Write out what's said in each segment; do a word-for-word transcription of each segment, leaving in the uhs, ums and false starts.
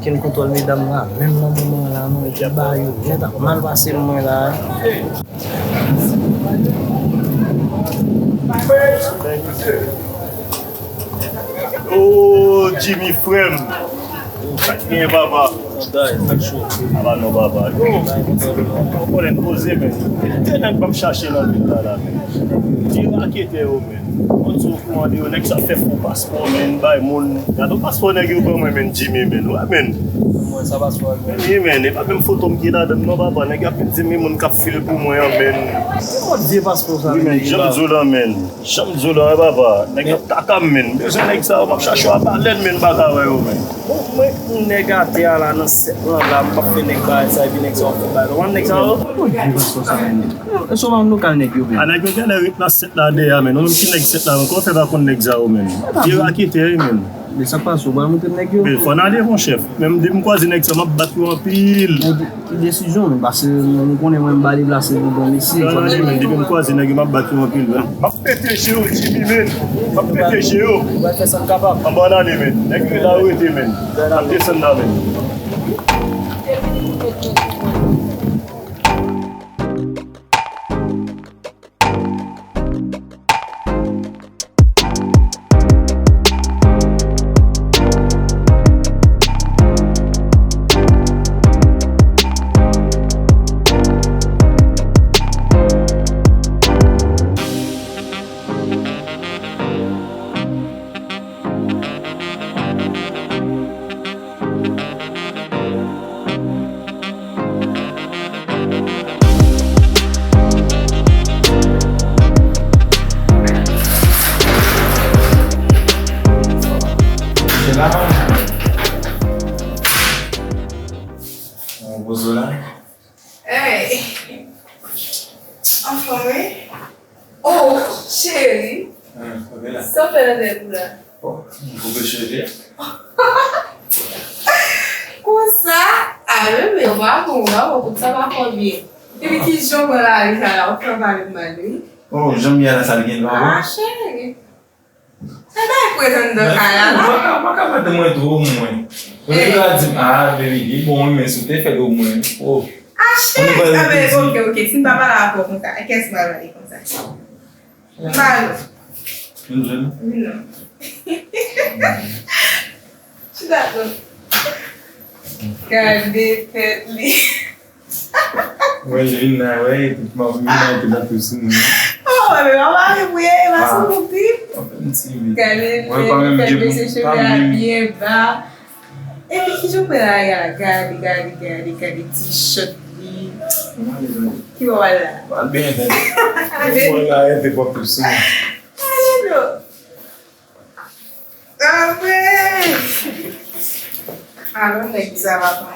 Gen kontwòl medam la, menm nan moman la, non, epi ba yo nèt ap mal pase mwen la. Oh, Jimmy, frè m. Sa k gen, papa? Aba non, papa. Yo, ou konnen poze, men. Te nèg m ap chache nan vil la, la, men. Ti raketè yo, men. Konn sou kòmande yo, nèg sa fè fo paspò, men, bay moun. Gade paspò nèg yo ban mwen, men, Jimmy, men. Wè, men. Mwen, sa paspò. Men, wi, men, e pa menm foto m ki ladan l, non, papa. Nèg ap di m, moun k ap fil pou mwen an, men. Ki mòd vye paspò sa, men, jan m di w lan, men. Jan m di w lan, wi, papa. Nèg yo taka m, men. Bezwen nèg sa yo, m ap chache yo a balèn, men, m pa ka wè yo, men. Bon, mwen, yon nèg atè a la, nan sèt lan la, m p ap fè nèg bagay sa, epi nèg sa yo fè bagay. Ou konn nèg sa yo? Mwen, vye paspò sa, men. Èske w pa konn lokal nèg yo, men? A, nèg yo genlè ret nan sèt la dèyè a, men. Ou menm ki nèg sèt la, men, kòman w fè pa konn nèg sa yo, men? Vye raketè, wi, men. Men sa k pase, ou pral montre m nèg yo? Men fò n ale, monchè. Menm depi m kwaze nèg sa, m ap bat yo anpil. Bon, ki, ki desizyon, men? Paske nou konnen mwen m pa deplase pou bon mesye. Non, non, men depi m kwaze nèg yo, m ap bat yo anpil, men. M ap pete je w, Jimmy, men. M ap pete je w. Ou pral fè sa n kapab. Anba n ale, men. Nèg yo la yo rete, men. M ap desann la, men. Hey! Anfòm, wi. Oh, cheri. Ah, ok la. Sa w fè nan tèt ou la? Oh, m koupe cheve. Konsa? Ah, bebe, w pa bon, w pa bon, kout sa pa fè w byen. Epi kijan w pran lari sa la, w pran pale m mal, wi. Oh, jan m ye a la, sa l gen dwa bon? Ah, cheri. Sa bay pretann nan kay la, non? Mwen ka, mwen ka madanm mwen twò mwen. Mwen ka di m, ah, baby, li bon, men si w te fè l omwen. Oh. Ah, cheri, ah, men, ok, ok, si m pa pale avè w konsa, kiyès m pral pale konsa? M pale. Vin jwenn ou? Vin non. Chita non. Gade tèt li. Mwen vin la, wè, tout m ap vin la, tout ap sou mwen. Oh, men pa mari pou ye, pa sou koup li. Gade, mwen pa menm gen, mesye cheve a byen ba. Epi kijan w pran lari a la? Gade, gade, gade, gade t-shirt li. Ki bò w al la? M al benyen tande. Mwen la, rete pòp tout sou mwen. Ale bro. Apre. Alò nèg sa papa.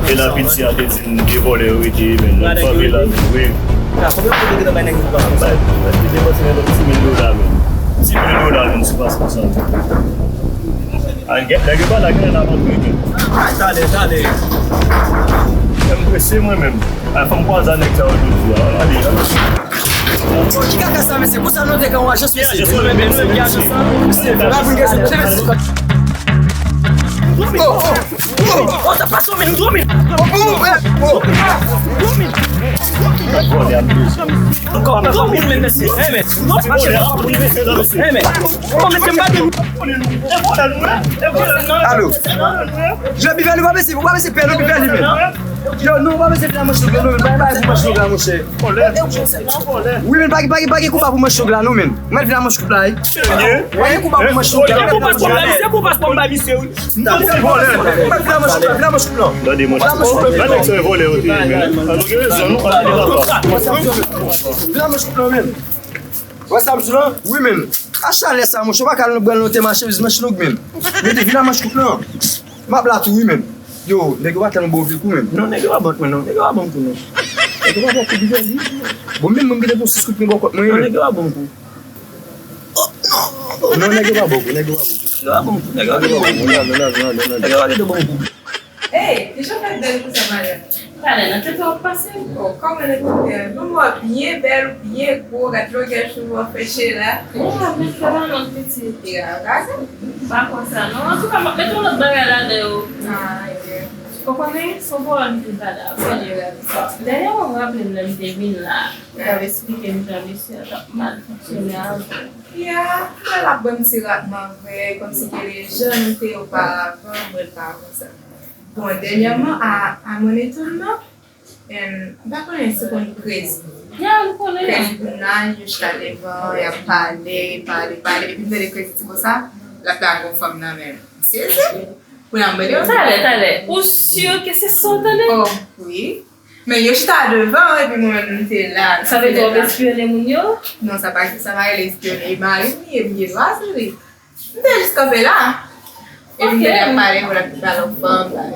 E la piti a te di m de vòlè yo rete, men, nan fanmi la, men, wi. Konbyen kote ki nan bay nèg yo pa konsa? Bay, bay, te depanse nan ti mil dola, men. Ti mil dola, men, sou paspò sa. A, gen, nèg yo pa la, gen la vantre, men. Talè, talè. Mwen prese, mwen menm. A, fò m kwaze a nèg sa yo jodi a. Ale, ale. Ki kaka sa, mesye? Konsa nou te gen yon ajans, mesye? Ki ajans nou menm, menm, ki ajans sa? Mesye, la pou n gen sou. Oh, oh, oh, oh, sa pase, men, men. Ankò, ankò, men, mesye. Eh, men. Eh, men. Ankò, mesye, m pa gen. Alo. Yo, Bivèl, ou pa mesye, ou pa mesye pè, non, Bivèl, men. Yo, non, ou pa mesye pè, manch long la, non, men. Bay, bay, pou manch long la, monchè. Wi, men, pa gen, pa gen, pa gen konba pou manch long la, non, men. Mwen vin a manch kout la, wi. Pa gen konba pou manch long la. Se pou paspò m bay misye, wi. Vin a manch kout la, vin a manch kout la. Tande, manch kout la. Gade nèg sa vòlè yo te ye, men. An, nou gen rezon, nou pa gen rezon. Vin a manch kout la, men. Wè sa m sou lan? Wi, men. A chalè sa, monchè, ou pa ka al nan branl non te mache, manch long, men. Men te vin a manch kout la. M ap la tou, wi, men. Yo, nèg yo pa tèlman bon vye kou, men. Non, nèg yo pa bon kou, non. Nèg yo pa bon kou, non. Nèg yo pa bon kou, Bivèl, wi. Bon, men mwen gen de bon sis kout mwen bò kòt mwen, non, wi, men. Nèg yo pa bon kou. Oh, non. Non, nèg yo pa bon kou, nèg yo pa bon kou. Nèg yo pa bon kou, nèg yo pa bon kou. Non, non, non, non, non, non. Nèg yo pa bon kou. Hey, kijan w fè bèl konsa, madanm? Talè nan tete w ap pase. Oh, kòman nou te fè? Bon, mwen byen bèl, byen gwo, gad longè cheve w fè chela. Ou la, men fè malon pitit. E a, gade. Pa konsa, non. Antouka, m ap mete yon lòt bagay ladan yo. Ah, yeah. Ou konnen, se yon pawòl m te pale avè w. Dènyèman, m raple m lè m te vin la, ou t ap eksplike m jan mesye a t ap mal fonksyone avè w. Yeah, mwen l ap ban m ti ratman vre, kòmsi ke lè jan nou te ye oparavan, mwen pa konsa. Bon, dènyèman, a, a mon étonnement, em, m pa konnen si w konn Crazy. Ya, m konnen. Crazy Brunal, yo chita devan, y ap pale, pale, pale, epi m tande Crazy di konsa, l ap lage yon fanm nan men l. M sezi. Kounye a m rele yo. Talè, talè. Ou si ke se sa w tande? Oh, wi. Men yo chita devan, epi mwen menm m te la. Sa vle di w ap espyone moun yo? Non, sa pa, sa pa rele espyone. E mari m li ye, m gen dwa sou li. M te jis kanpe la. Epi m te ap pale, mwen ap pale yon fanm la.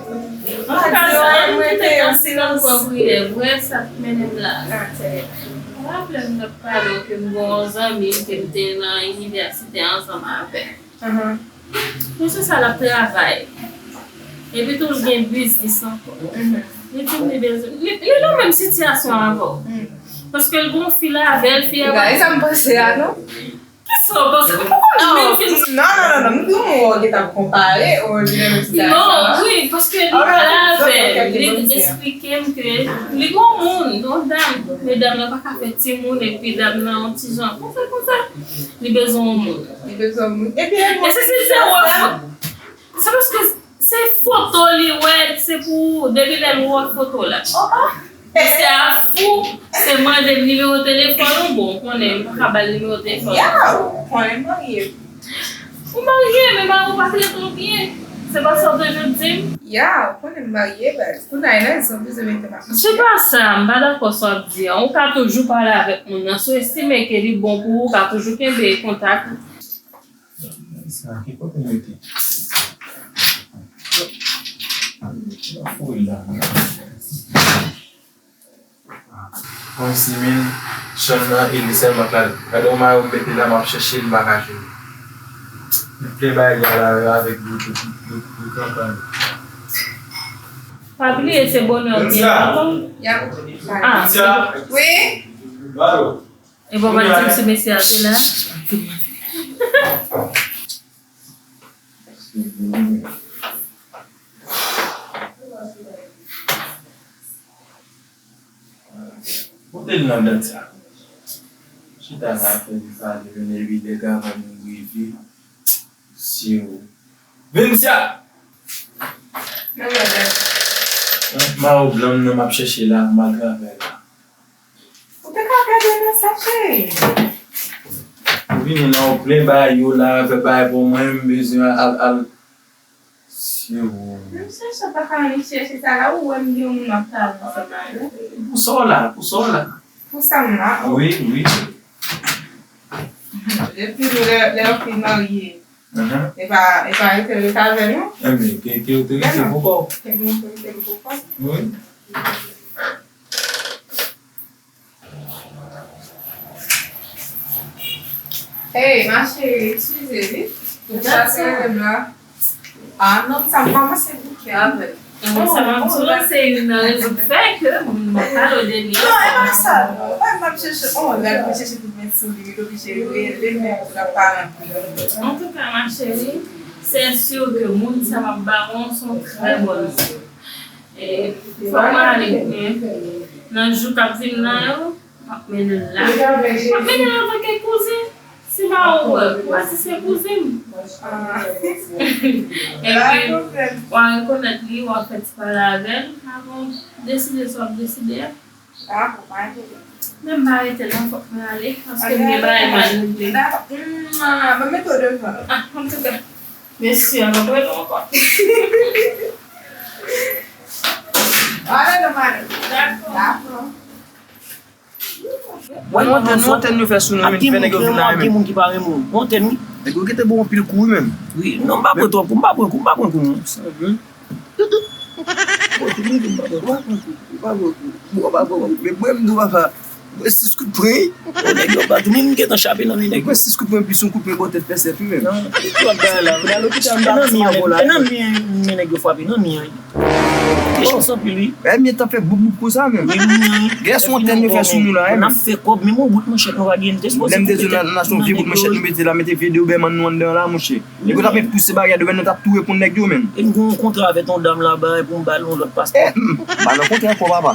Antouka, sa, m kite yon silans. Priyè, vre, sa k mennen m la. Ah, trè byen. M raple m t ap pale w ke m gen yon zanmi m ke m te nan inivèsite ansanm avè l. Mesye sa l ap travay. Epi tou l gen biznis ankò. Li di m li bezwen, li, li nan menm sitiyasyon avè w. Paske l gen yon fi l avè l, fi a pa. Gade sa m panse a, non? Kisa w panse? Ou pa konn menm fi l. Non, non, non, non, m di w, ou gentan ap konpare, ou li nan menm sitiyasyon an. Non, wi, paske li pale avè m, li eksplike m ke li gen yon moun, yon dam, men dam nan pa ka fè timoun, epi dam nan yon ti jan konsa, konsa. Li bezwen yon moun. Li bezwen yon moun. Epi e se si se wè fo-, se paske se foto li wè, se pou depi lè l wè foto la. Oh, oh. Mesye a fou, se mande m nimewo telefòn ou, bon, ou konnen, m pa ka ba l nimewo telefòn. Ya, ou konnen m marye. Ou marye, men mari w pa trete w byen. Se pa sa w te jwenn di m? Ya, ou konnen m marye, baz. Kounye a, nan zon, bezwen mete m ap. Se pa sa, m pa dakò sa w ap di an. Ou ka toujou pale avèk moun nan. Si w estime ke li bon pou ou, ou ka toujou kenbe kontak. Sa, ki kote m mete? Nan fouye la. Kòmsi menm chanm nan e li sèlman k la. Gade yon mayo m mete la, m ap chèche l, m pa ka jwenn li. M plen bagay la avèk bout, bout, bout, bout kankan. Pa bliye se bonè w gen ankò. Ah. Wi. Balo. E bon, pa di m si mesye a te la. Pote l nan dat sa. Chita la, fè li pale, men epi lè travay nou rive, si yo. Vensia! Nan mayo blan m nan m ap chèche la, m al travay la. Ou te ka gade nan sa, cheri. Ou vini la, ou plen bagay yo la, fè bagay pou mwen, m bezwen al, al, si ou. Mesye, sa pa ka annik chèche sa la, ou wè m gen yon moun m ap pale ansanm avè l. Pou sa w la, pou sa w la. Pou sa m la, oh. Wi, wi. Epi nou, lè, lè yon fi marye, e pa, e pa rete rete avè nou? Enben, ke, ke otorite pou kò w. Ke gen otorite pou kò w. Wi. Hey, ma chérie, eskize, wi. Ou chase rele m la. Ah, non, sa m kòmanse bouke avè l. Mwen, sa m ap di w la, se youn nan rezon k fè ke m ap pale w de li. Non, e pa sa, non. E pa m ap chèche, oh, lè m chèche pou met sou li, li oblije rele m pou l ap pale anpil. Antouka, ma chérie, c'est sûr que moun sa m ap ba w, se yon trè bon moun. E, fò m ale, men nan jou k ap vin nan yo, m ap mennen l la. M ap mennen l antanke kouzen. Si mari w wè, m pa si se kouzen m. Ah. Epi, w a rekonèt li, w a fè ti pale avè l, avan w deside sa w ap deside a. Ah, bon, pa gen pwoblèm. Men m pa rete non, fòk mwen ale, paske m gen bagay m al regle. Dakò. Mwa, mwen mete w devan. Ah, antouka, mesye a, m ap rele w ankò. Ale non, madanm. Dakò. Dakò. Wè yon antèn, yon antèn yo fè sou nou, ap gen moun ki renmen w, ap gen moun ki pa renmen w. Yon antèn, wi. Nèg yo gentan ba w anpil kou, wi, menm. Wi, non, m pa pran twòp kou, m pa pran kou, m pa pran kou, non. Bon, tout moun di m pa pran kou, m pa pran kou, m pa pran kou. Bon, m pa pran kou. Men mwen, m di w, papa, Mwen sis kout pwen. O, nèg yo bat ou, men m gentan chape nan men nèg yo. Mwen sis kout pwen plis yon kout pwen bò tèt pèsèt wi menm. Non, tout lòt bagay la. Nan lopital m pa nan men nèg yo frape, nan men. Te chans anpil wi. Èmi tan fè boub boub konsa menm. Gen sou antèn yo fè sou nou la. N ap fè kòb, menm yon bout manchèt nou pa gen. Lè m te di w nan nasyon vye bout manchèt nou mete la, mete vye Doberman nou anndan la monchè. Nèg yo t ap met pouse bagay Doberman nou t ap tou reponn nèg yo menm. E m gen yon kontra avèk yon dam laba pou m ba l yon lòt paspò. Ba l yon kontra ankò papa.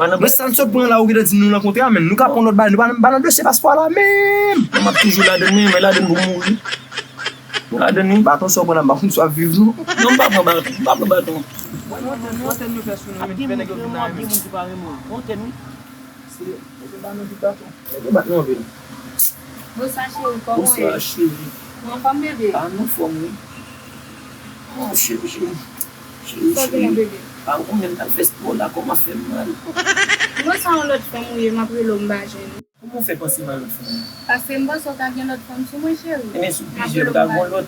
Mwen sa n sot pran la ou gentan di nou nan kontra menm. Nou ka pran lòt bagay, nou pa nan dosye paspò la menm. Mwen m ap toujou ladann mwen, men ladann pou mouri. Mwen ladann wi. Baton sa w pran nan ba konn swa viv non. Non, m pa pran baton, m pa pran baton. Mwen mwen tèn yo fè sou nou menm fè nèg yo vin la menm. Mwen tèn wi. Se nèg yo ba nou di baton. Nèg yo bat nou anpil. Bonswa cheri, kòman w ye? Bonswa cheri. Ou anfòm bebe? A, m anfòm wi. Oh, cheri, cheri. Cheri, cheri. Sa w gen bebe? A, ou konnen m t al fè spò la, kò m ap fè m mal. Mwen sa yon lòt fanm ou ye, m ap rele w m pa jwenn ou. Kòman w fè panse m a lòt fanm? Paske m panse w ka gen lòt fanm sou mwen, cheri. Ebyen, si w plizyè, m ka gen yon lòt.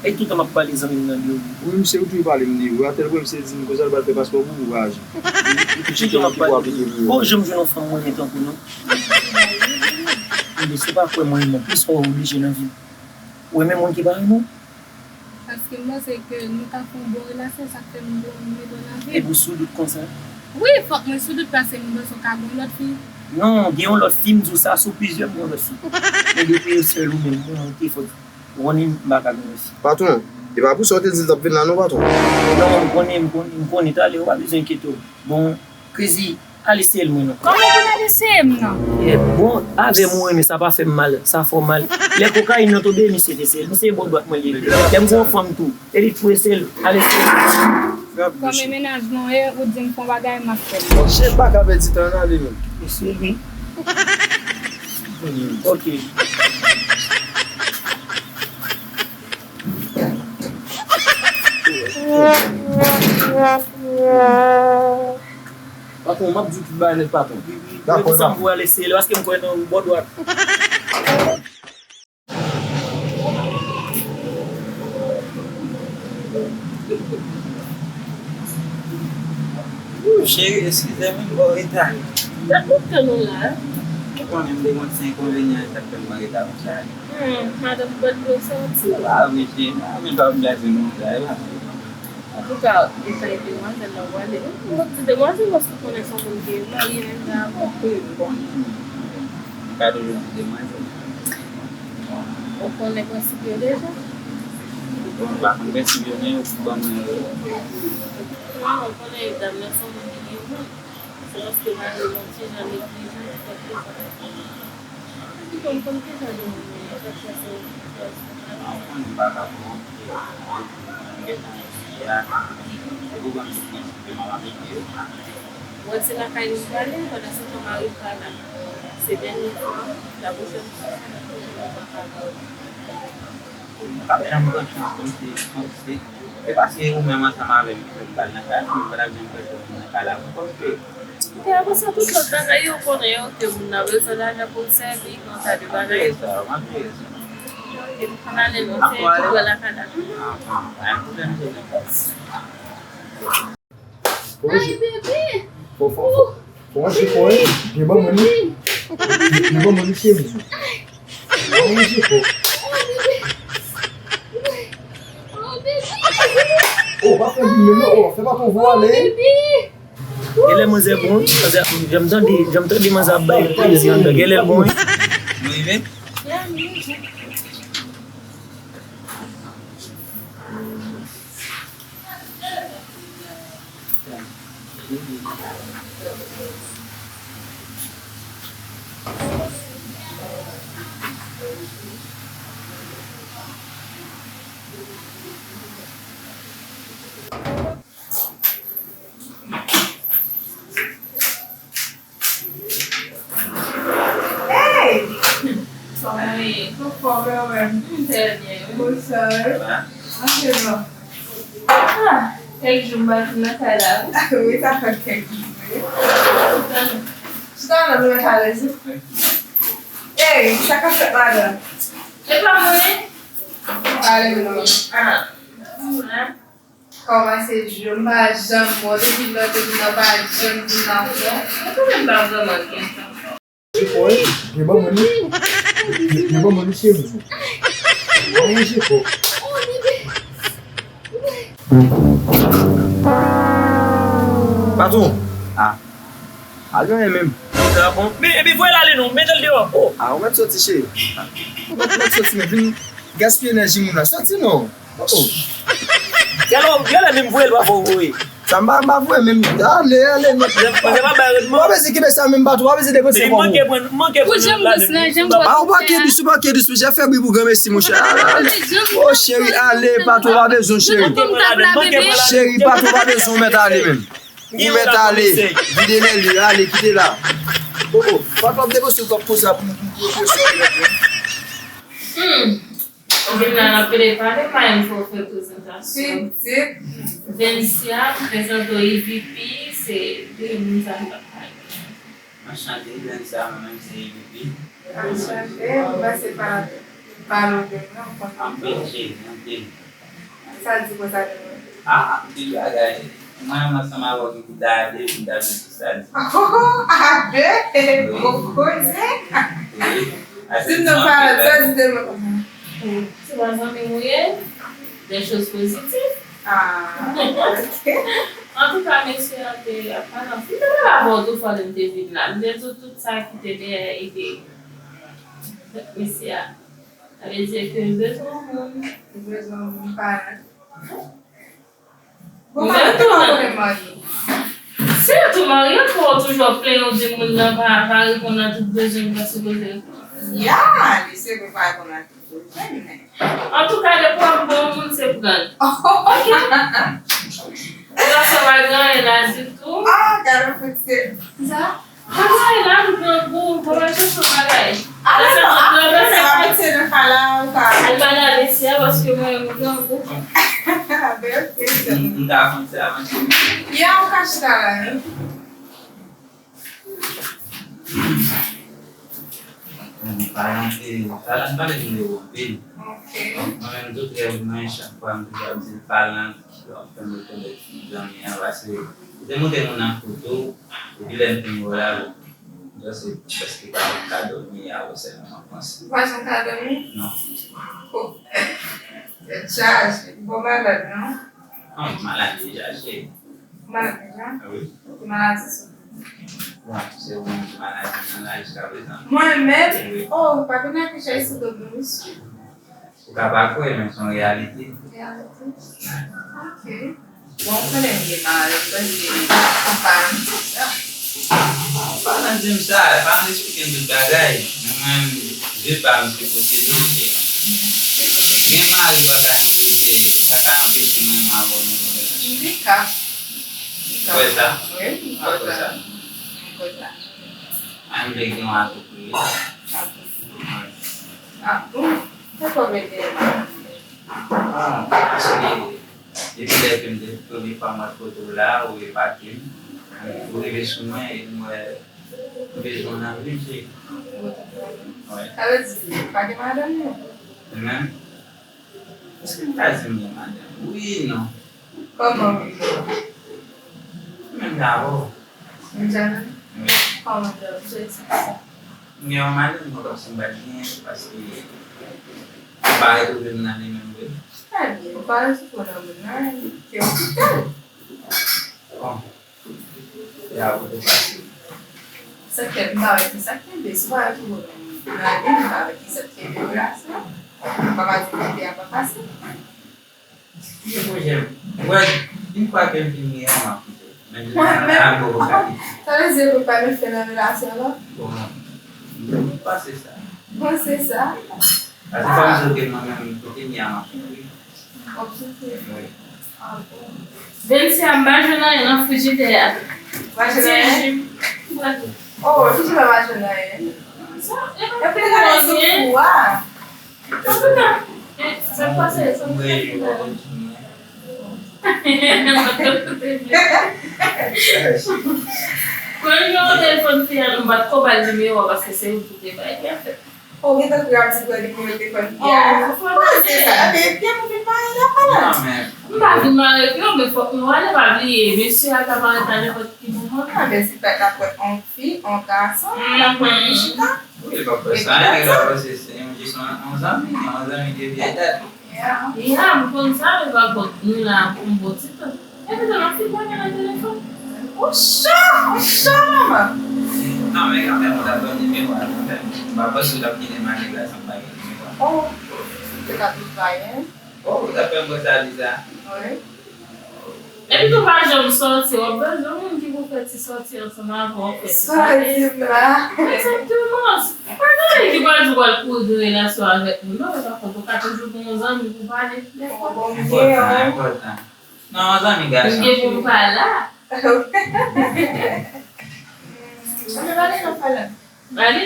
E toutan m ap pale zanmi m nan de ou. Wi, misye ou toujou pale m de ou. Atèl pwen misye di m konsa l pral fè paspò pou ou, pa aji. Toutan m ap pale de ou. Ou janm jwenn yon fanm mwen renmen tankou nou. Ebyen, si w pa kwè mwen renmen w, plis fò w oblije nan vi m. Ou renmen moun ki pa renmen w? Paske m panse ke nou ka fè yon bon relasyon, sa k fè m bon mete w nan vi m. Epi w sou dout konsa? Wi, fòk mwen sou dout paske m panse w ka gen yon lòt fi. Non, gen yon lòt fi, m di w sa, sou plizyè m gen yon lòt fi. Men depi e sèl ou menm, mwen, mwen te fòt. Ou konnen m pa ka gen lòt fi. Patwon, e pa pou sa w te di l t ap vin la non, patwon. Non, m konnen, m konnen, m konnen, talè, ou pa bezwen enkyete w. Bon, Crazy, al eseye l mwen non. Kòman pou n al eseye m nan? Eh, bon, avè m ou renmen, sa pa fè m mal, sa fè w mal. Lè kokayin nan tonbe, misye te eseye l. Misye bò dwat mwen li ye. Lè m gen yon fanm tou, e li tou eseye l, al eseye l. Kòm e mennaj mwen ye, ou di m fè yon bagay, m ap fè l. Chèf pa ka pèdi tan nan ale menm. Eseye l wi. Ok. Patwon, m ap di w tout bagay nèt, patwon. Dakò, patwon. Mwen sanm pou ale sele, paske m kwè nan ou bò dwat. Wouy, cheri, eskize m, m ba w reta. Gad moun tann ou la. Ou konnen m te gen yon ti enkonvenyan, sa k fè m an reta konsa. Hmm, madanm bòt dlo santi. Ah, mesye, ah, men pa m gaze moun sa, e pa. Antouka, detay demwazèl la, w ale. M p ap di demwazèl paske w konnen se yon moun ki marye deja, bon. Wi, m konnen. M ka toujou di demwazèl. Ou konnen prensip yo deja? Bon, m pa konn prensip yo, men yo ban mwen yo. Non, ou konnen dam nan se yon moun ki gen gou. Se paske mari l yon ti jan neglijan ki fè l te sa. Ou konn, konn ki jan de moun yo ye, sa k pase yo. Ou konn m pa ka pran, e, m gentan eseye a, e pou ban m tout prensip yo, m ap aplike yo. Bon, se lakay li prale, pandan se tan mari l pa la. Se dènye fwa, la pwochèn fwa, se nan pwochèn fwa pa la. M p ap janm pran chans kòmsi, kòmsi, se paske ou menm ansanm avè m ki fè m pral nan kay la, m pa t ap janm pran chans nan kay la, paske. Epi apre sa, tout lòt bagay yo konnen yo, ke moun nan bezwen lajan pou l sèvi, gen yon ta de bagay. M ap jere sa, m ap jere sa. Epi pou n ale non, se tou prè lakay la. Ah, ah, pa gen pwoblèm, se Fò manje. Fò, fò, fò, fò manje fò, wi. Byen ban mwen li. Byen ban mwen li, cheri. Ban manje fò. Oh, pa fè vin menm non. Oh, fè pa twò vou ale. Genlè manzè bon, manzè, jan m tande, jan m tande manzè ap bay plezi anndan. Genlè l bon, wi. Nou rive? Hey! Kòman w ye? Anfòm, e ou menm? M trè byen, wi. Bonswa. Sa va? Antre non. Ah, kèk jou m pa vin nan kay la, wi. Wi, sa fè kèk jou, wi. Chita la, nou mèt alèz, wi. Hey, sa k ap fèt, madanm? E pa mwen? Ale non. Ah. Kòman se jou? M pa janm bon. Depi lòt, depi lòt, pa janm di m anfòm. Mwen konnen m pa vrèman gen tan. Jefò, wi. Gen ban mwen li. Gen ban mwen li, cheri. Anyen Jefò. Patwon. Ah. Al yon menm. Sa bon. Men, epi voye l ale non, mete l deyò. Oh. Ah, ou mèt soti, cheri. Ou mèt soti, men vin gaspiye enèji moun nan. Soti non. Oh. Gade, gade menm voye l pa fò voye. Sa m pa, m pa voye menm. Ale, ale, men. Mwen se pa bay ritmo. Ou pa bezwen kenbe sa menm patwon, ou pa bezwen depanse kò w. Manke pran, manke pran nan ladann. Ah, ou manke dous, ou manke dous, men jan fè bri pou granmesi, monchè. Ale, ale. Oh, cheri, ale, patwon, pa bezwen, cheri. Cheri, patwon, pa bezwen, ou mèt ale menm. Ou mèt ale. Vide lè li, ale, kite la. Oh, oh. Patwon ap depanse w kòb konsa pou, pou, pou, pou, Hmm. Ou vin la, n ap pede pale, pa menm fè w fè prezantasyon. Pitit. Vensia, prezante w E V P, se de moun sa nou t ap pale. Anchante, Vensia, mwen menm se E V P. Anchante, mwen se pa, pa Logan, non, kontan. Anpil, cheri, anpil. Sa l di konsa de mwen? Ah, anpil bagay. Mwen menm ansanm avè w ki pou ta ale, pou ta di sa l di. Ah ben, gwo koze. Wi. Di m non, pa, sa l di de mwen konsa. Se pa zanmi m ou ye? Des choses positives. Ah, ok. Antouka, mesye a te ap pale anpil. M te pale avè w tou fwa lè m te vin la. M te di w tout sa ki te dèyè ide mesye a. Sa vle di ke l bezwen yon moun. Li bezwen yon moun parèy. Bon, mwen menm tou, mwen konnen marye. Si w tou marye, pou w toujou ap plenyen w di moun nan pa, pa reponn a tout bezwen m ta sipoze reponn. Ya, li se pou pa reponn a tout bezwen, men. Antouka, depi w ap bon moun, se pran l. Ok. Relasyon pa gen anyen la ditou. Ah, gade yon kout se. Sa? Bagay la, m grangou, m pa pral chèche yon bagay. Ah, non, non, apre sa, pa pase nan ka la, ou ka. Al pale a mesye a, paske mwen menm, m grangou. Ben, ok, se bon. M ta konn sa, mwen. Ya, ou ka chita la, wi. Mwen, pa yon, eh, sa la, m pale de yo anpil. Ok. Donk, mwen menm, tout rèv mwen, chak fwa, m toujou ap di l, pale, lè w ap fè m rekonèt zanmi an, paske ou te montre moun nan foto, epi lè m fin wè w la, bon, just prèske pa janm ka dòmi, a ou sèlman m ap panse. Ou pa janm ka dòmi? Non. Oh. Tèt chaje. Bon, malad, non? Non, malad deja, cheri. Ou malad deja? Wi. Ki maladi sa? Bon, se ou menm ki maladi nan la jiska prezan. Mwen menm? Wi. Oh, pa vin ak chay sou do m non, mesye. Ou ka pa kwè, men se yon reyalite. Reyalite? Ok. Bon, ou konnen m gen maladi, paske ou pa di m sa. Ou pa nan di m sa, pa nan esplike m tout bagay. Men mwen, je pa m se kote non, se gen mari pa ka anpeche, pa ka anpeche mwen avè w nan yon relasyon. Li ka. Ou kwè sa? Wi, m kwè sa. M kwè sa. Mwen vle gen yon atoupi. Atoupi. Wi. Ah, bon? Fè kòb ede m. Ah, paske depi lè ke m te premye fwa m wè foto w la, ou epate m. Ou rive sou mwen e m wè m bezwen w nan vi m, cheri. Wi. Sa vle di, ou pa gen madanm non? Mwen menm? Èske m ka di m gen madanm? Wi, non. Kòman wi, non? Menm jan avè w. Menm jan avè m? Wi. Kòman jan, ou sou eksplike sa? M gen yon madanm, mwen panse m pa t genyen, paske m pa retwouve m nan li menm vre. Trè byen, ou pa retwouve w nan moun nan, ke w kite l. Bon. E a ou te pase. Sa k fè m pa wè ki sa k kenbe. Si w pa wè ki pwoblèm nan li, m pa wè ki sa k kenbe relasyon an. M pa ka di kote a pa pase. Ki pwojè m? Wè, yon fwa ke m fin gen yon, m ap kite w. Men mwen menm, sa vle di pou pa met fen nan relasyon an? Bon, m panse sa. Panse sa? Paske fò m di w ke mwen menm, kote m ye a, m ap soufri. W ap soufri? Wi. Ah bon. Vensia, m pa jwenn anyen nan frijidè a. Pa jwenn anyen? Ti ji. Oh, toujou pa jwenn anyen. Sa, e pa jwenn anyen. Epi, gade sou fou a. Antouka, eh, sa k pase, sa k pase. Pran nimewo telefòn fi a, nou pa t ko ba l nimewo a, paske se ou ki te bay li, an fèt. Ou gentan ap di pran nimewo telefòn fi a. Oh, fò panse sa. Ebyen, epi pou vin pale la, pale. Non, men. M pa Fin mare pye w, men fòk nou ale, pa bliye. Mesye a ka parèt a nenpòt ki moman. Ah, men si pèt la pran yon fi, yon gason, la pran li chita. Wi, li pa pran sa, li pa panse se yon, jis yon, yon zanmi, yon zanmi de vye dat. Ya, m konn sa, men pa kont nou la pou yon bon ti tan. Epi tou, nan fin mwen gen nan telefòn. Ou cho, ou cho, manman. Non, men kanmenm, ou t ap ban m nimewo a, kanmenm. M pa panse ou t ap kite m ale la san m pa gen nimewo a. Oh, se ka tout payen. Oh, ou t ap fè m panse a li sa? Wi. Epi tou pa janm sòti, w ap bezwen moun ki pou fè ti sòti ansanm avè w, fè ti pale. Sa w di m la? Egzakteman. Pa gen moun ki pral di w pral kouri nan relasyon avèk moun, non, men pa kont, ou ka toujou gen yon zanmi pou pale. Dèfwa. Enpòtan, enpòtan. Non, yon zanmi gason. M gen pou m pa la. Ann pale nan pale. Bali?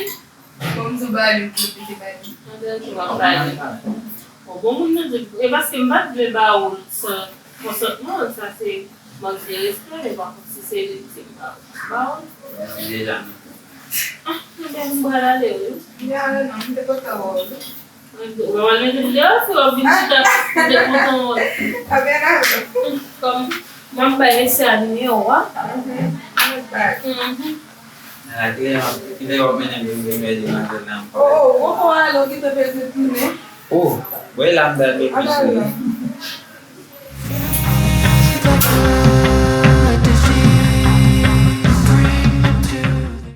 Bon, m di w Bali, ou pito pito Bali. Ann di w ap Bali. Bon, bon moun nan di, e paske m pa t vle ba ou l san konsantman l, sa se mank de respè, men pa kont si se li ki te ba ou. Ba ou. Mèsi deja. Ah, men m pral ale, wi. M te ale, non, m te kontan wè w, wi. Ou pa pral mete m deyò, si w ap vin chita, m te kontan wè w. Kòm m ap bay mesye a nimewo a. Mhm. Mhm. Kilè, kilè w ap mennen m vin mède nan zòn nan ankò? Oh, oh, ou poko ale, ou gentan pèdi tounen. Oh, bon, e la m pral mete misye.